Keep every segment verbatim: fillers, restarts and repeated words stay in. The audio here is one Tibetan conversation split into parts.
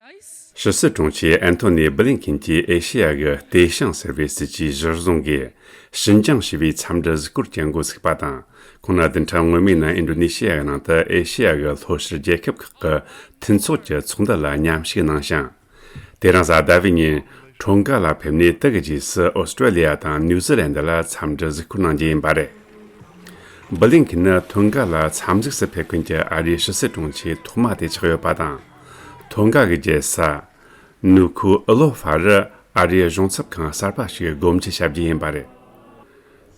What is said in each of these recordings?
ཕྱི་སྲིད་དྲུང་ཆེ་ཨན་ཐོ་ནི་སྦི་ལིན་ཁིན་གྱིས་ཨེ་ཤེ་ཡ་གི་ལྟེ་བྱང་ཟེར་བའི་སྲིད་ཇུས་གཞིར་བཟུང་གིས་ཞི་འཇམ་ཞེས་པའི་འཚམས་འདྲི་གཟིགས་སྐོར་གྱི་འགོ་ཚུགས་པ་དང་། ཁོང་ནི་བདུན་ཕྲག་སྔོན་མའི་ནང་ཨིན་ཌོ་ནེ་ཤི་ཡ་གི་ནང་དུ་ཨེ་ཤེ་ཡ་གི་ལྷོ་ཤར་རྒྱལ་ཁབ་ཁག་གི་མཐུན་ཚོགས་ཀྱི་ཚོགས་འདུ་ལ་མཉམ་ཞུགས་གནང་ཞིང་། དེ་རིང་གཟའ་ཟླ་བའི་ཉིན་ཁྲོན་ཀ་ལ་ཕེབས་ནས་དེ་གི་རྗེས་སུ་ཨོ་སི་ཀྲོ་ལི་ཡ་དང་ནིའུ་ཛི་ལན་ཌི་ལ་འཚམས་འདྲི་གཟིགས་སྐོར་གནང་རྒྱུ་ཡིན་པ་རེད། སྦི་ལིན་ཁིན་ནི་ཐོན་ཀ་ལ་འཚམས་གཟིགས་སུ་ཕེབས་མཁན་གྱི་ཨ་རིའི་ཕྱི་སྲིད་དྲུང་ཆེ་ཐོག་མ་དེ་ཆགས་ཡོད་པ་དང་། ཐོན་ཀ་གི་རྒྱལ་ས་ནུ་ཁུ་ཨུ་ལོ་ཧྥ་རུ་ཨ་རིའི་གཞུང་ཚབ་ཁང་གསར་པ་ཞིག་སྒོ་འབྱེད་བྱ་རྒྱུ་ཡིན་པ་རེད།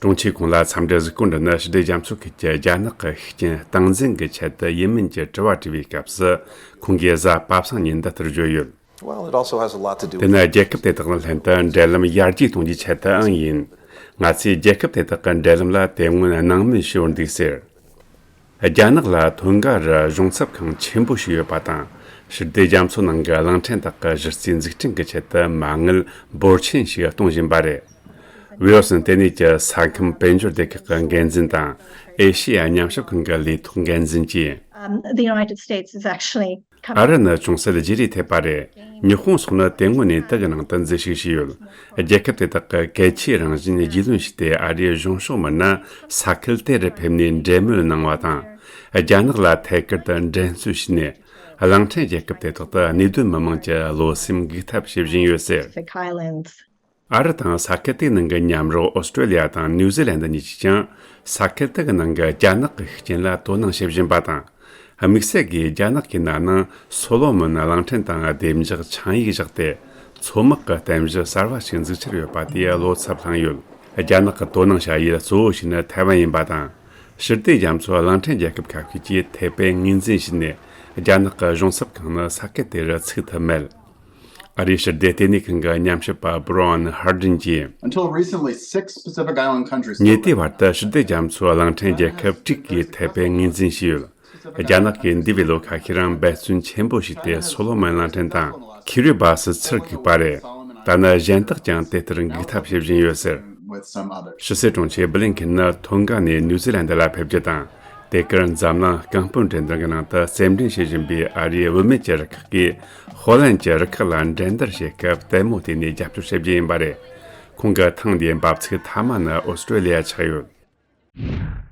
དྲུང་ཆེ་ཁོང་ལ་འཚམས་འདྲི་གཟིགས་སྐོར་འདི་ནི་ཕྱི་དྲིལ་རྒྱ་མཚོ་ཁུལ་གྱི་རྒྱ་ནག་གི་ཤུགས་རྐྱེན་སྟངས་འཛིན་གྱི་ཆེད་དུ་ཡིན་མིན་གྱི་དྲི་བ་དྲིས་པའི་སྐབས་སུ། ཁོང་གིས་གཟའ་པ་སངས་ཉིན་འདི་ལྟར་བརྗོད་ཡོད། Well, it also has a lot to do དེ་with ནི་རྒྱལ་ཁབ་དེ་དག་དང་ལྷན་དུ་འབྲེལ་ལམ་ཡར་རྒྱས་གཏོང་རྒྱུའི་ཆེད་དུའང་ཡིན། ང་ཚོས་རྒྱལ་ཁབ་དེ་དག་གི་འབྲེལ་ལམ་ལ་དེ་སྔོན་སྣང་མེད་ཞུ་བར་འདུག་ཟེར། རྒྱ་ནག་ལ་ཐོན་ཀ་རུ་གཞུང་ཚབ་ཁང་ཆེན་པོ་ཞིག་ཡོད་པ་དང་། ཕྱི་སྡེ་རྒྱ་མཚོ་ནང་གི་གླིང་ཕྲན་དག་གི་གཞི་རྩའི་འཛུགས་སྐྲུན་གྱི་ཆེད་དུ་མ་དངུལ་འབོར་ཆེན་ཞིག་གཏོང་བཞིན་པ་རེད། ཝི་ལ་སོན་ལྟེ་གནས་ཀྱི་ས་ཁམས་དཔལ་འབྱོར་སྡེ་ཁག་གི་འགན་འཛིན་དང་། ཨེ་ཤེ་ཡ་མཉམ་ཞབས་ཁང་གི་ལས་ཐོག་འགན་འཛིན་གྱིས། Um, the United States is actually ཨ་རི་ནི་ཅུང་ཟད་བརྗེ་རེས་ཐེབས་པ་རེད། ཉི་ཧོང་སོགས་ནི་དེ་སྔོན་ནས་དེ་གི་ནང་དུ་འཛུལ་ཞུགས་བྱས་ཡོད། རྒྱལ་ཁབ་དེ་དག་གིས་གལ་ཆེའི་རང་བཞིན་རྒྱུས་ལོན་བྱས་ཏེ་ཨ་རིའི་གཞུང་ཕྱོགས་མི་སྣ་ས་ཁུལ་དེ་རུ་ཕེབས་ནས་འབྲེལ་མོལ་གནང་བ་དང་། རྒྱ་ནག་ལ་ཐད་ཀར་དུ་འགྲན་རྩོད་བྱས་ནས་གླིང་ཕྲན་རྒྱལ་ཁབ་དེ་དག་ཏུ་གནས་སྡོད་མི་མང་གྱི་བློ་སེམས་འགུག་ཐབས་བྱེད་བཞིན་ཡོད་ཟེར། Pacific Islands. ཨ་རི་དང་ས་ཁུལ་དེའི་ནང་གི་མཉམ་རོགས་ཨོ་སི་ཀྲོ་ལི་ཡ་དང་ནིའུ་ཛི་ལན་ཌི་གཉིས་ཀྱིས་ཀྱང་ས་ཁུལ་དེ་གི་ནང་གི་རྒྱ་ནག་གི་ཤུགས་རྐྱེན་ལ་དོ་སྣང་བྱེད་བཞིན་པ་དང་། དམིགས་བསལ་གྱིས་རྒྱ་ནག་གིས་ན་ནིང་སོ་ལོ་མོན་གླིང་ཕྲན་དང་བདེ་འཇགས་ཆིངས་ཡིག་བཞག་སྟེ། མཚོ་དམག་གི་རྟེན་གཞི་གསར་བ་ཞིག་འཛུགས་འཆར་ཡོད་པ་དེས་བློ་འཚབ་བསླངས་ཡོད། རྒྱ་ནག་གི་དོ་སྣང་བྱ་ཡུལ་གཙོ་བོ་ཞིག་ནི་ཐའེ་ཝན་ཡིན་པ་དང་། ཕྱི་སྡེ་རྒྱ་མཚོ་གླིང་ཕྲན་རྒྱལ་ཁབ་ཁ་ཤས་ཀྱིས་ཐའེ་པེ་ངོས་འཛིན་བྱས་ནས། རྒྱ་ནག་གི་གཞུང་ཚབ་ཁང་ནི་ས་ཁུལ་དེ་རུ་ཚུགས་ཐུབ་མེད། ཨ་རིའི་ཕྱི་སྡེ་ལྟེ་གནས་ཁང་གི་ཉམས་ཞིབ་པ་Brian Hardin་གྱིས། Until recently, six Pacific Island countries ཉེ་དུས་བར་དུ་ཕྱི་སྡེ་རྒྱ་མཚོ་གླིང་ཕྲན་རྒྱལ་ཁབ་དྲུག་གིས་ཐའེ་པེ་ངོས་འཛིན་བྱས་ཡོད། རྒྱ་ནག་གིས་འདས་པའི་ལོ་ཁ་ཤས་རིང་འབད་བརྩོན་ཆེན་པོ་བྱས་ཏེ་སོ་ལོ་མོན་གླིང་ཕྲན་དང་ཁི་རི་བཱ་སི་ཚུར་བསྒུགས་པ་རེད། ད་ནི་གཞན་དག་ཀྱང་དེ་ལྟར་འགུག་ཐབས་བྱེད་བཞིན་ཡོད་ཟེར། With some others. ཕྱི་སྲིད་དྲུང་ཆེ་སྦི་ལིན་ཁིན་ནི་ཐོན་ཀ་ནས་ནིའུ་ཛི་ལན་ཌི་ལ་ཕེབས་རྒྱུ་དང་། དེ་གར་འཛམ་གླིང་རྐང་སྤོལ་འགྲན་བསྡུར་གྱི་ནང་དུ་རྩེད་འགྲན་བྱེད་བཞིན་པའི་ཨ་རིའི་བུད་མེད་ཀྱི་རུ་ཁག་གིས་ཧོ་ལན་གྱི་རུ་ཁག་ལ་འགྲན་བསྡུར་བྱེད་སྐབས་ལྟད་མོ་བལྟས་ནས་རྒྱབ་སྐྱོར་བྱེད་རྒྱུ་ཡིན་པ་རེད། ཁོང་གི་ཐེངས་འདིའི་འབབ་ཚིགས་མཐའ་མ་ནི་ཨོ་སི་ཀྲོ་ལི་ཡ་ཆགས་ཡོད།